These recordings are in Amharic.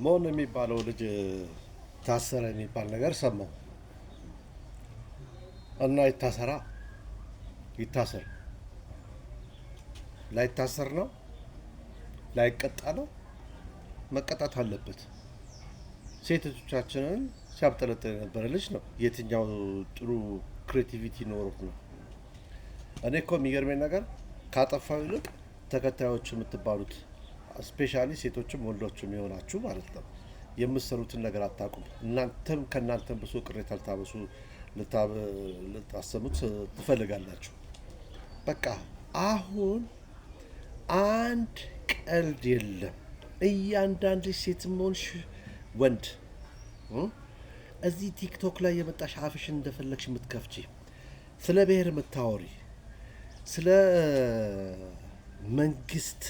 ሞን የሚባለው ልጅ ታሰረ የሚባል ነገር ሰማሁ እና ይታሰራ ይታሰር ላይታሰር ነው ላይቀጣ ነው፣ መቀጣት አለበት። ሴቶቻችንን ሲያብጠለጥል የነበረ ልጅ ነው። የትኛው ጥሩ creativity ኖሮት ነው? እኔ እኮ የሚገርመኝ ነገር ካጠፋው ይልቅ ተከታዮች የምትባሉት specially ሴቶችም ወንዶችም የሆናችሁ ማለት ነው የምትሰሩትን ነገር አታውቁም። እናንተም ከእናንተም ብሶ ቅሬታ ልታበሱ ልታሰሙት ትፈልጋላችሁ። በቃ አሁን አንድ ቀልድ የለም። እያንዳንድ ሴትም ሆንሽ ወንድ እዚህ ቲክቶክ ላይ የመጣሽ አፍሽን እንደፈለግሽ የምትከፍቺ፣ ስለ ብሔር የምታወሪ፣ ስለ መንግስት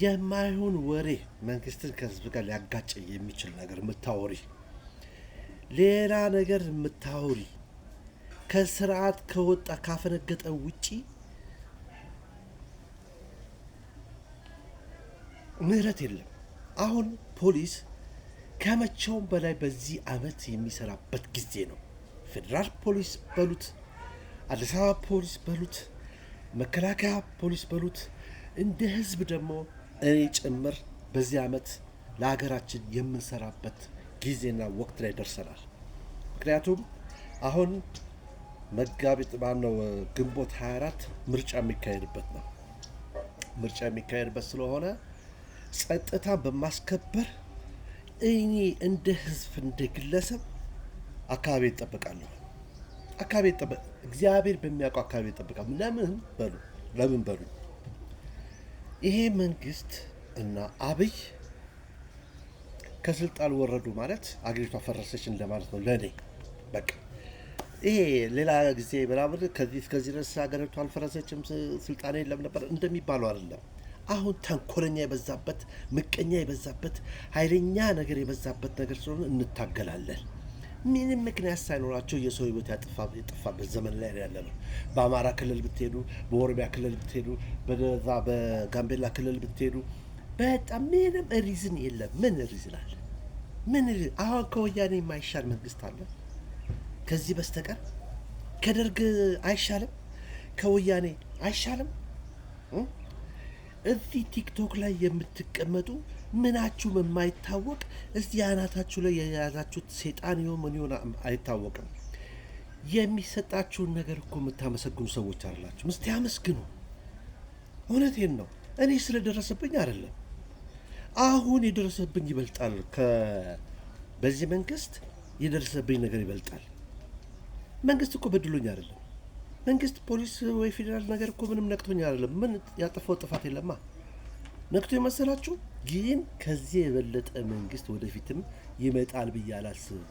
የማይሆን ወሬ፣ መንግስትን ከህዝብ ጋር ሊያጋጭ የሚችል ነገር የምታወሪ፣ ሌላ ነገር የምታወሪ፣ ከስርዓት ከወጣ ካፈነገጠ ውጪ ምህረት የለም። አሁን ፖሊስ ከመቼውም በላይ በዚህ አመት የሚሰራበት ጊዜ ነው። ፌዴራል ፖሊስ በሉት፣ አዲስ አበባ ፖሊስ በሉት፣ መከላከያ ፖሊስ በሉት፣ እንደ ህዝብ ደግሞ እኔ ጭምር በዚህ አመት ለሀገራችን የምንሰራበት ጊዜና ወቅት ላይ ደርሰናል። ምክንያቱም አሁን መጋቢት ማነው ግንቦት 24 ምርጫ የሚካሄድበት ነው። ምርጫ የሚካሄድበት ስለሆነ ጸጥታን በማስከበር እኔ እንደ ህዝብ እንደ ግለሰብ አካባቢ እጠብቃለሁ። አካባቢ እግዚአብሔር በሚያውቀው አካባቢ እጠብቃለሁ። ለምን በሉ ለምን በሉ ይሄ መንግስት እና አብይ ከስልጣን ወረዱ ማለት አገሪቷ ፈረሰች እንደማለት ነው ለእኔ። በቃ ይሄ ሌላ ጊዜ ምናምን ከዚህ እስከዚህ ድረስ ሀገሪቷ አልፈረሰችም ስልጣን የለም ነበር እንደሚባለው አይደለም። አሁን ተንኮለኛ የበዛበት፣ ምቀኛ የበዛበት፣ ኃይለኛ ነገር የበዛበት ነገር ስለሆነ እንታገላለን። ምንም ምክንያት ሳይኖራቸው የሰው ህይወት የጠፋበት ዘመን ላይ ያለ ነው። በአማራ ክልል ብትሄዱ፣ በኦሮሚያ ክልል ብትሄዱ፣ በዛ በጋምቤላ ክልል ብትሄዱ በጣም ምንም reason የለም። ምን reason አለ? ምን አሁን ከወያኔ የማይሻል መንግስት አለ ከዚህ በስተቀር? ከደርግ አይሻልም? ከወያኔ አይሻልም? እዚህ ቲክቶክ ላይ የምትቀመጡ ምናችሁም የማይታወቅ እዚህ አናታችሁ ላይ የያዛችሁት ሴጣን ይሁን ምን ይሁን አይታወቅም። የሚሰጣችሁን ነገር እኮ የምታመሰግኑ ሰዎች አይደላችሁ። እስቲ አመስግኑ። እውነቴን ነው። እኔ ስለደረሰብኝ አይደለም። አሁን የደረሰብኝ ይበልጣል። በዚህ መንግስት የደረሰብኝ ነገር ይበልጣል። መንግስት እኮ በድሎኝ አይደለም። መንግስት ፖሊስ ወይ ፌዴራል ነገር እኮ ምንም ነክቶኝ አይደለም። ምን ያጠፋው ጥፋት የለማ። ነክቶ የመሰላችሁ ግን ከዚህ የበለጠ መንግስት ወደፊትም ይመጣል ብዬ አላስብም።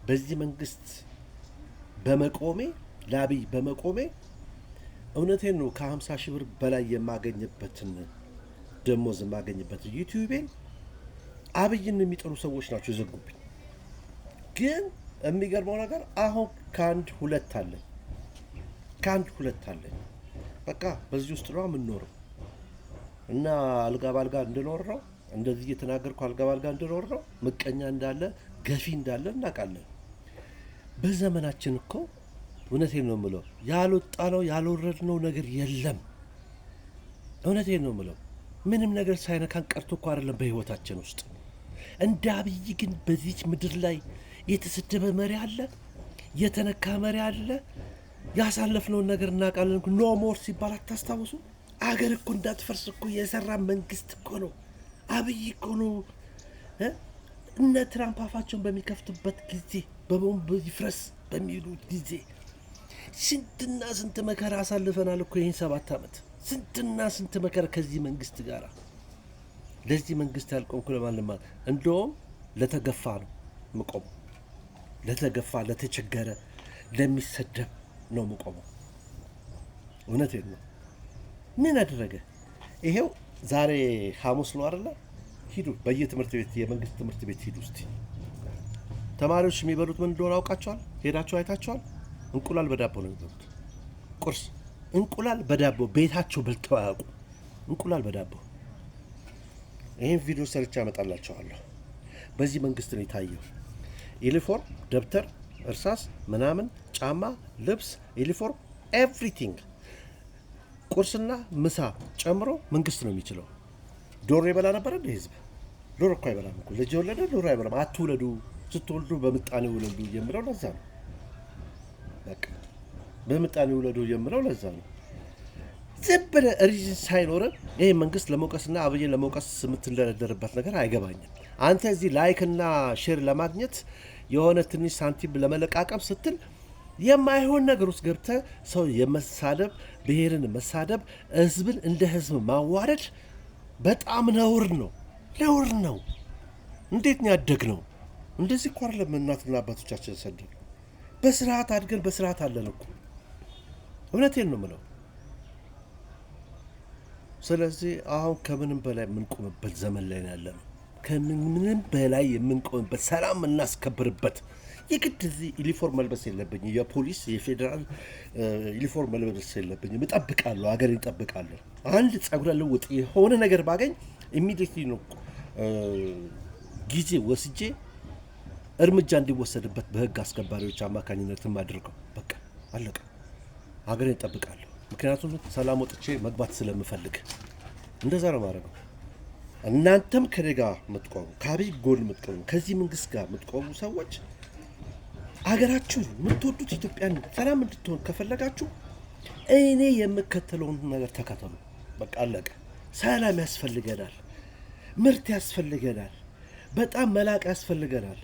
በዚህ መንግስት በመቆሜ ለአብይ በመቆሜ እውነቴን ነው ከ50 ሺህ ብር በላይ የማገኝበትን ደሞዝ የማገኝበትን ዩቲዩቤን አብይን የሚጠሉ ሰዎች ናቸው የዘጉብኝ። ግን የሚገርመው ነገር አሁን ከአንድ ሁለት አለኝ፣ ከአንድ ሁለት አለኝ። በቃ በዚህ ውስጥ ነው የምንኖረው እና አልጋ ባልጋ እንድኖር ነው እንደዚህ እየተናገርኩ አልጋ ባልጋ እንድኖር ነው። ምቀኛ እንዳለ ገፊ እንዳለ እናውቃለን። በዘመናችን እኮ እውነቴን ነው የምለው ያልወጣነው ያልወረድነው ነገር የለም። እውነቴን ነው የምለው ምንም ነገር ሳይነካን ቀርቶ እኮ አይደለም በህይወታችን ውስጥ። እንደ አብይ ግን በዚች ምድር ላይ የተሰደበ መሪ አለ? የተነካ መሪ አለ? ያሳለፍነውን ነገር እናውቃለን። No more ሲባል አታስታውሱ? አገር እኮ እንዳትፈርስ እኮ የሰራ መንግስት እኮ ነው አብይ እኮ ነው። እነ ትራምፕ አፋቸውን በሚከፍቱበት ጊዜ በቦምብ ይፍረስ በሚሉት ጊዜ ስንትና ስንት መከራ አሳልፈናል እኮ ይህን 7 ዓመት ስንትና ስንት መከራ ከዚህ መንግስት ጋር። ለዚህ መንግስት ያልቆምኩ ለማንም እንደውም ለተገፋ ነው የምቆመው። ለተገፋ፣ ለተቸገረ፣ ለሚሰደብ ነው የምቆመው። እውነቴን ነው። ምን አደረገ? ይሄው ዛሬ ሐሙስ ነው አይደለ? ሂዱ በየትምህርት ቤት የመንግስት ትምህርት ቤት ሂዱ እስቲ። ተማሪዎች የሚበሉት ምን እንደሆነ አውቃቸዋል? ሄዳችሁ አይታችኋል? እንቁላል በዳቦ ነው የሚበሉት። ቁርስ እንቁላል በዳቦ ቤታቸው በልተው አያውቁ። እንቁላል በዳቦ ይህን ቪዲዮ ሰርቼ አመጣላችኋለሁ። በዚህ መንግስት ነው የታየው። ዩኒፎርም፣ ደብተር፣ እርሳስ፣ ምናምን፣ ጫማ፣ ልብስ፣ ዩኒፎርም፣ everything ቁርስና ምሳ ጨምሮ መንግስት ነው የሚችለው። ዶሮ ይበላ ነበረ እንደ ህዝብ? ዶሮ እኮ አይበላም እኮ። ልጅ የወለደ ዶሮ አይበላም። አትውለዱ፣ ስትወልዱ በምጣኔ ውለዱ የምለው ለዛ ነው። በቃ በምጣኔ ውለዱ የምለው ለዛ ነው። ዝም ብለህ reason ሳይኖርን ይህ መንግስት ለመውቀስና አብይን ለመውቀስ የምትንደረደርበት ነገር አይገባኝም። አንተ እዚህ like ና share ለማግኘት፣ የሆነ ትንሽ ሳንቲም ለመለቃቀም ስትል የማይሆን ነገር ውስጥ ገብተህ ሰው የመሳደብ፣ ብሔርን መሳደብ፣ ህዝብን እንደ ህዝብ ማዋረድ በጣም ነውር ነው፣ ነውር ነው። እንዴት ነው ያደግነው? እንደዚህ እኮ አይደለም እናትና አባቶቻችን ሰደብ። በስርዓት አድገን በስርዓት አለን እኮ። እውነቴን ነው የምለው። ስለዚህ አሁን ከምንም በላይ የምንቆምበት ዘመን ላይ ነው ያለነው። ከምንም በላይ የምንቆምበት፣ ሰላም የምናስከብርበት፣ የግድ እዚህ ዩኒፎርም መልበስ የለብኝም። የፖሊስ የፌዴራል ዩኒፎርም መልበስ የለብኝም። እጠብቃለሁ፣ ሀገሬን እጠብቃለሁ። አንድ ጸጉረ ልውጥ የሆነ ነገር ባገኝ immediately ነው ጊዜ ወስጄ እርምጃ እንዲወሰድበት በህግ አስከባሪዎች አማካኝነትም አድርገው። በቃ አለቀ። ሀገሬን እጠብቃለሁ። ምክንያቱም ሰላም ወጥቼ መግባት ስለምፈልግ እንደዛ ነው ማድረገው። እናንተም ከኔ ጋር የምትቆሙ፣ ከአብይ ጎን የምትቆሙ፣ ከዚህ መንግስት ጋር የምትቆሙ ሰዎች፣ አገራችሁን የምትወዱት፣ ኢትዮጵያን ሰላም እንድትሆን ከፈለጋችሁ እኔ የምከተለውን ነገር ተከተሉ። በቃ አለቀ። ሰላም ያስፈልገናል፣ ምርት ያስፈልገናል፣ በጣም መላቅ ያስፈልገናል።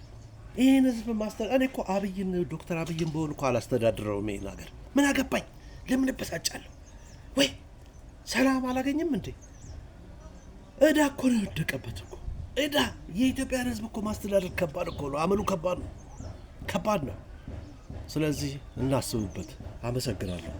ይህን ህዝብ ማስተር እኔ እኮ አብይን፣ ዶክተር አብይን በሆን እኮ አላስተዳድረውም ይሄን ሀገር። ምን አገባኝ? ለምን እበሳጫለሁ? ወይ ሰላም አላገኝም እንዴ? እዳ እኮ ነው የወደቀበት እኮ እዳ። የኢትዮጵያን ህዝብ እኮ ማስተዳደር ከባድ እኮ ነው። አመሉ ከባድ ነው፣ ከባድ ነው። ስለዚህ እናስብበት። አመሰግናለሁ።